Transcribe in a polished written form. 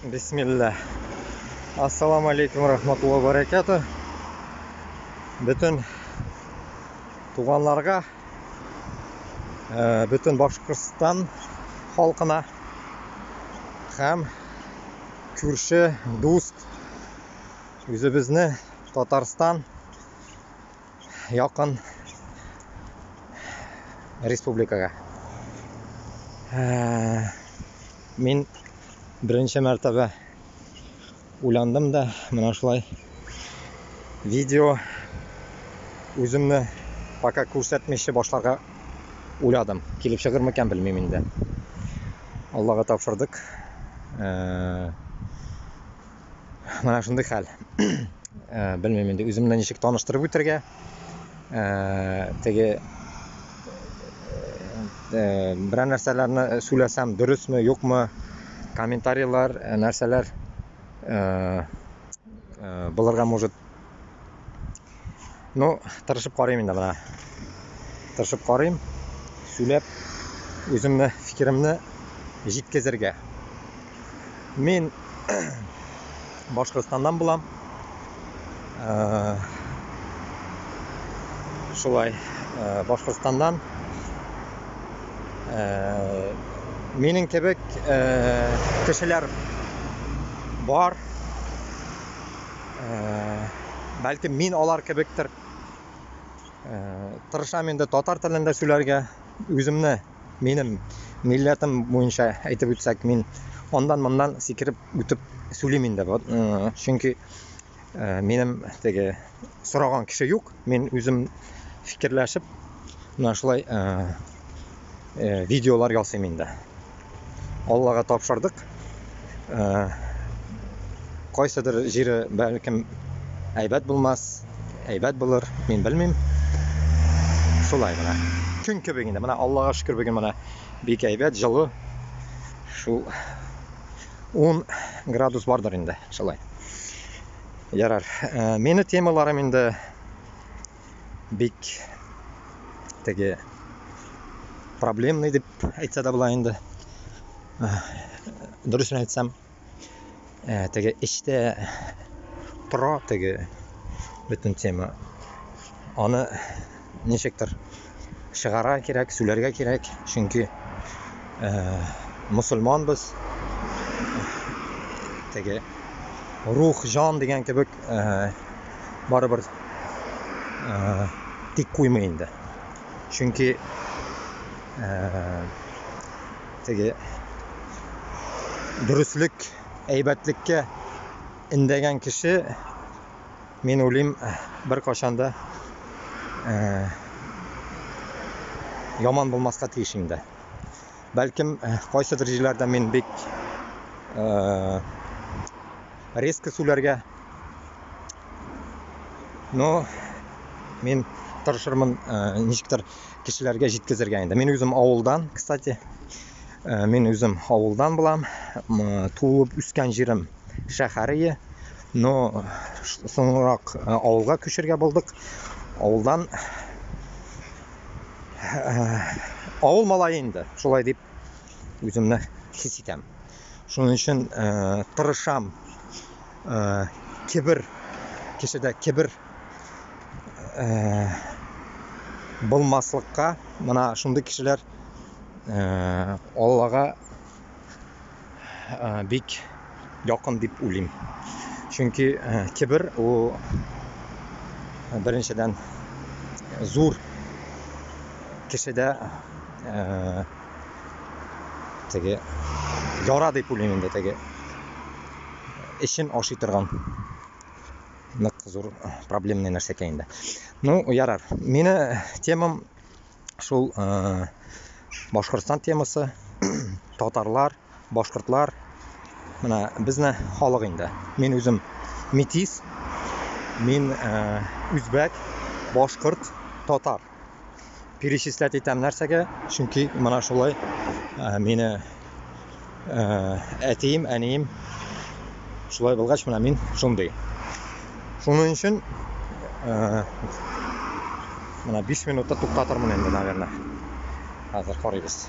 Бисмилла. Ассаламу алейкум рахматулла баракату. Бөтен туганларга, бөтен Башкортстан халкына һәм күрше, дуст, үзебезне Татарстан якын республикага. Мин беренче мәртәбә уйландым да, менә шулай видео үземне пока күрсәтмичә башларга уйладым. Килеп чыгыр микән, белмим инде. Аллага тапшырдык. Менә шундый хәл. Белмим инде үземне ничек таныштырып үтергә. Теге берәр нәрсәләрне сөйләсәм, дөресме, юкмы, комментарийлар, нәрсәләр булырга может. Ну, тырышып карыйм инде менә. Тырышып карыйм, сөйләп, үземне, фикеремне җиткезергә. Мин Башкортстаннан булам. Шулай, Башкортстаннан. Минем кебек кешеләр бар. Бәлкем мин алар кебектер. Тырышам инде татар телендә сөйләргә. Үземне, минем милләтем буенча әйтеп үтсәк, мин андан-моннан сикереп үтеп сөйлим инде. Чөнки минем теге сораган кеше юк. Мин үзем фикерләшеп, менә шулай видеолар ясыйм инде. Аллага тапшырдык. Кайсыдыр җире бәлкем әйбәт булмас, әйбәт булыр, мин белмим. Шулай менә. Көн кебек инде. Менә Аллага шөкер бүген менә бик әйбәт, җылы. Шул 10 градус бардыр инде, шулай. Ярар. Мине темаларым инде бик теге проблемный дип әйтсә дә була инде. Дөресен әйтсәм, теге эчтә тора теге бөтен тема. Аны ничектер чыгара кирәк, сөйләргә кирәк, чөнки мусульманбыз. Теге рух, җан дигән кебек барыбер тик куймый инде. Чөнки теге дөреслек, әйбәтлеккә эндәгән кеше, мин уйлыйм, бер кашан да яман булмаска тиеш инде. Бәлкем, кайсыдыр җирләрдә мин бик резко сөйләргә. Но мин тырышырмын ничектер кешеләргә җиткезергә инде. Мин үзем авылдан, кстати. Мин үзем авылдан булам. Туып үскән җирем шәһәрие. Но соңрак авылга күчергә булдык. Авылдан авыл малае инде, шулай дип үземне хис итәм. Шуның өчен тырышам кибер кешедә кибер булмаслыкка. Менә шундый кешеләр Аллага бик якын дип уйлыйм. Чөнки кибер ул беренчедән зур кешедә теге яра дип уйлыйм инде, теге эчен ашый торган нык зур проблемный нәрсәкәй инде. Ну, ярар. Мине темам шул Башкортстан темасы, татарлар, башкортлар. Менә безне халык инде. Мин үзем метис, мин үзбәк, башкорт, татар. Перечислять итәм нәрсәгә, чөнки менә шулай мине әтием, әнием шулай булгач, менә мин шундый. Шуның өчен менә 5 минутта туктатырмын инде, наверное. Хәзер карыйбыз.